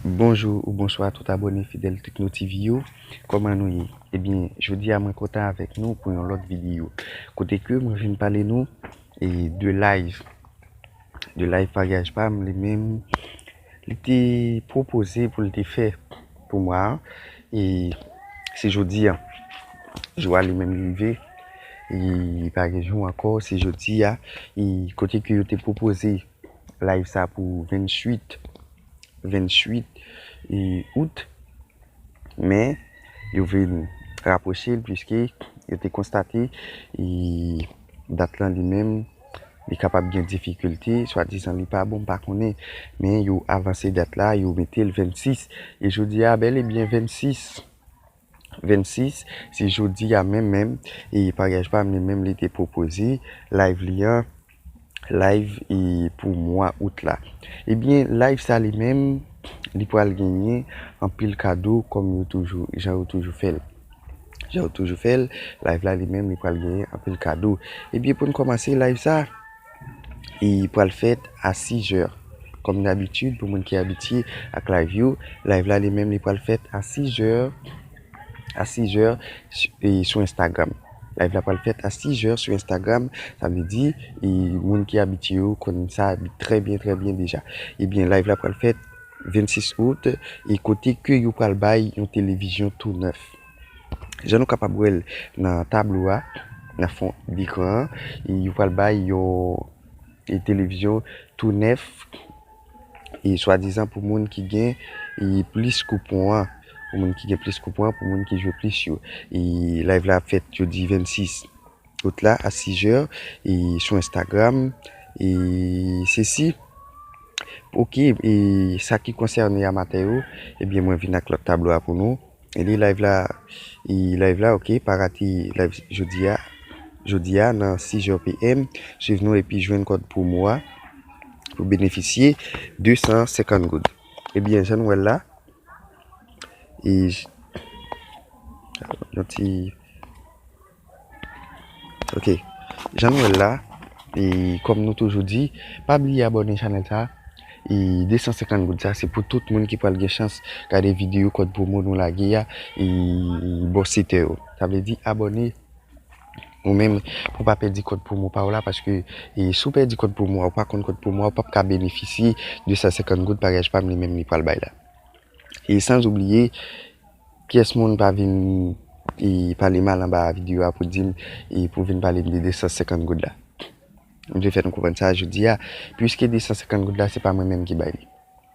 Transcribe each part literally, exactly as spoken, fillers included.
Bonjou ou bonswa tout abòne fidèl Tekno T V yo. Kòman nou ye? Ebyen, jodi a mwen kontan avèk nou pou yon lòt videyo. Kote ke mwen vin pale nou e de live. De live paryaj pa m li menm. Li te pwopoze pou l te fè pou mwa an. E se jodi a. Jou a li menm li rive. E li pa gen jou ankò, se jodi a. E kote ke yo te pwopoze live sa pou venntuit, venntuit e out. Men, yo vin rapwoche l, piske yo te konstate e dat lan li menm, li kapab gen difikilte, swadizan li pa bon, m pa konnen. Men yo avanse dat la, yo mete l vennsis. E jodi a, bèl e byen vennsis. Vennsis, se jodi a menm menm, e paryaj pa m li menm li te pwopoze live li an, live e pou mwa out la. Ebyen, live sa li menm, li pral genyen anpil kado kòm yo toujou, jan yo toujou fè l. Jan yo toujou fè l, live la li menm, li pral genyen anpil kado. Ebyen, pou n kòmanse live sa, li pral fèt a sizè. Kòm dabitid, pou moun ki abitye ak live yo, live la li menm, li pral fèt a sizè, a sizè e sou Instagram. Live la pral fèt a sizè sou Instagram, sa vle di, e moun ki abitye yo konn sa trè byen, trè byen deja. Ebyen, live la pral fèt vennsis out, e kote ke yo pral bay yon televizyon tou nèf. Jan nou kapab wè l nan tablo a, nan fon dekran an, e yo pral bay yon e televizyon tou nèf, e swadizan pou moun ki gen e plis koupon an, pou moun ki gen plis koupon an, pou moun ki jwe plis yo. E live la ap fèt jodi vennsis out la a sizè e sou Instagram. E sesi, oke, e sa ki konsène amatè yo, ebyen, mwen vin ak lòt tablo a pou nou. E li live la, e live la, oke, pa rate live jodi a, jodi a nan sizè P M. Swiv nou epi jwenn kòd pwomo a pou benefisye de san senkant goud. Ebyen, jan nou wè l la, e j-, yon ti, oke, jan nou wè l la, e kòm nou toujou di, pa bliye abòne chanèl sa, e de san senkant goud sa, se pou tout moun ki pral gen chans gade videyo kòd pwomo nou lage a, e bò sèt è yo. Sa vle di abòne ou menm pou pa pèdi kòd pwomo pa w la, paske, e si w pèdi kòd pwomo a, ou pa konn kòd pwomo a, ou p ap ka benefisye de san senkant goud paryaj pa m li menm li pral bay la. E san oubliye, pyès moun pa vin, e pale mal anba videyo a pou di m, e pou vin pale m de de san senkant goud la. M vle fè nou konprann sa jodi a, piske de san senkant goud la, se pa mwen menm ki bay li.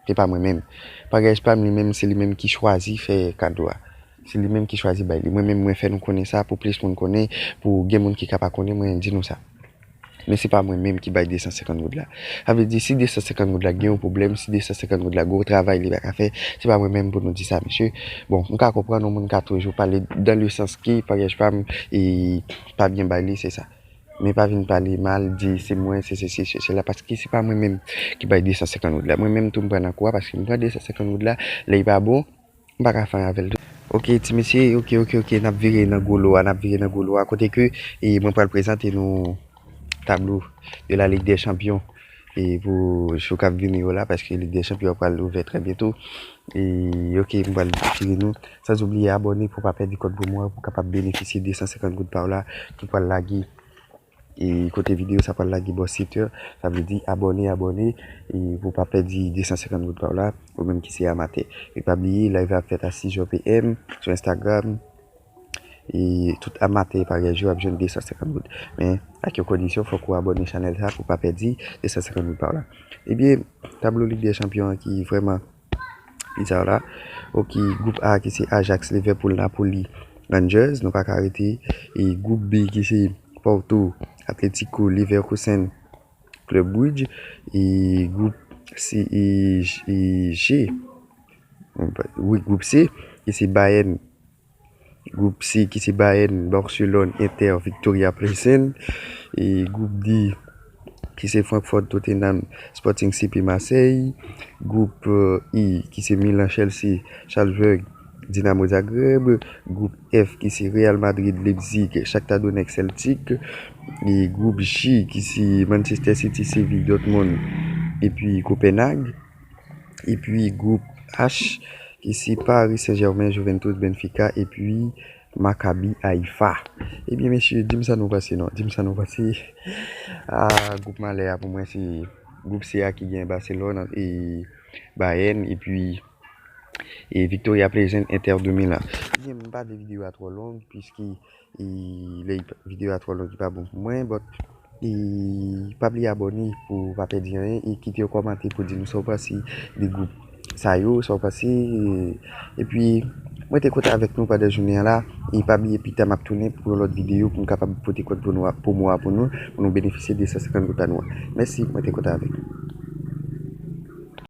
Se pa mwen menm. Paryaj pa m li menm, se li menm ki chwazi fè kado a. Se li menm ki chwazi bay li. Mwen menm, mwen fè nou konnen sa pou plis moun konnen, pou gen moun ki ka pa konnen, mwen di nou sa. Men se pa mwen menm ki bay de san senkant goud la. Sa vle di, si de san senkant goud la gen yon pwoblèm, si de san senkant goud la gwo travay li pa ka fè, se pa mwen menm pou nou di sa, mesye. Bon, m ka konprann yon moun ka toujou pale dans le sens ke paryaj pa m e pa byen bay li, se sa. Men pa vin pale mal, di se mwen, se sesi, se sela, paske se pa mwen menm ki bay de san senkant goud la. Mwen menm tou m pran nan kou a, paske m pran de san senkant goud la, lè li pa bon, m pa ka fè anyen avè l tou. Oke, ti mesye, oke, oke, oke, n ap vire nan gwo lo a, n ap vire nan gwo lo a, kote ke, e mwen pral prezante nou tablo de la Ligue des Champions, e pou jou k ap vini yo la, paske Ligue des Champions pral ouvè trè byento. E, oke, m pral vire nou. San oubliye abòne pou pa pèdi kòd pwomo a, pou kapab benefisye de san senkant goud pa w la, ki pral lage e kote videyo sa pral lage bò sèt è, sa vle di abòne, abòne, e pou pa pèdi de san senkant goud pa w la, ou menm ki se amatè. E pa bliye, live la ap fèt a sis è P M sou Instagram. E tout amatè paryaj yo ap jwenn de san senkant goud. Men, ak yon kondisyon, fòk ou abòne chanèl sa pou pa pèdi de san senkant goud pa w la. Ebyen, tablo Lig dè Chanpyon an ki vrèman bizar la. Oke, gwoup A ki se Ajax, Liverpool, Napoli, Rangers, nou pa ka rete. E gwoup B ki se Porto, Atletico, Leverkusen, Club Brugge. E gwoup C, e, e G, wi, gwoup C ki se Bayern, gwoup C ki se Bayern, Barcelone, Inter, Victoria Plzen. E gwoup D ki se Francfort, Tottenham, Sporting C P Marseille. Gwoup, euh, E ki se Milan, Chelsea, Salzburg, Dinamo Zagreb. Gwoup F ki se Real Madrid, Leipzig, Shakhtar Donetsk, Celtic. E gwoup J ki se Manchester City, Séville, Dortmund, epi Copenhague. Epi gwoup H, ki se Paris Saint-Germain, Juventus, Benfica, epi Maccabi Haifa. Ebyen, mesye, di m sa nou panse non. Di m sa nou panse. Ah, gwoup malè a pou mwen se gwoup C a ki gen Barcelone e Bayern, epi e Victoria Pleasant, Inter de Milan. Ebyen, m pa vle videyo a twò long, piske e lè videyo a twò long, li pa bon pou mwen, but e pa bliye abòne pou w pa pèdi anyen, e kite yon kòmantè pou di nou sa w panse de gwoup sa yo, sa w panse, epi mwen te kontan avèk nou pandan jounen an la, e pa bliye pita m ap tounen pou yon lòt videyo pou m kapab pote kòd pou nou, pou mwa pou nou, pou nou benefisye de san senkant goud pa nou an. Mèsi, mwen te kontan avèk nou.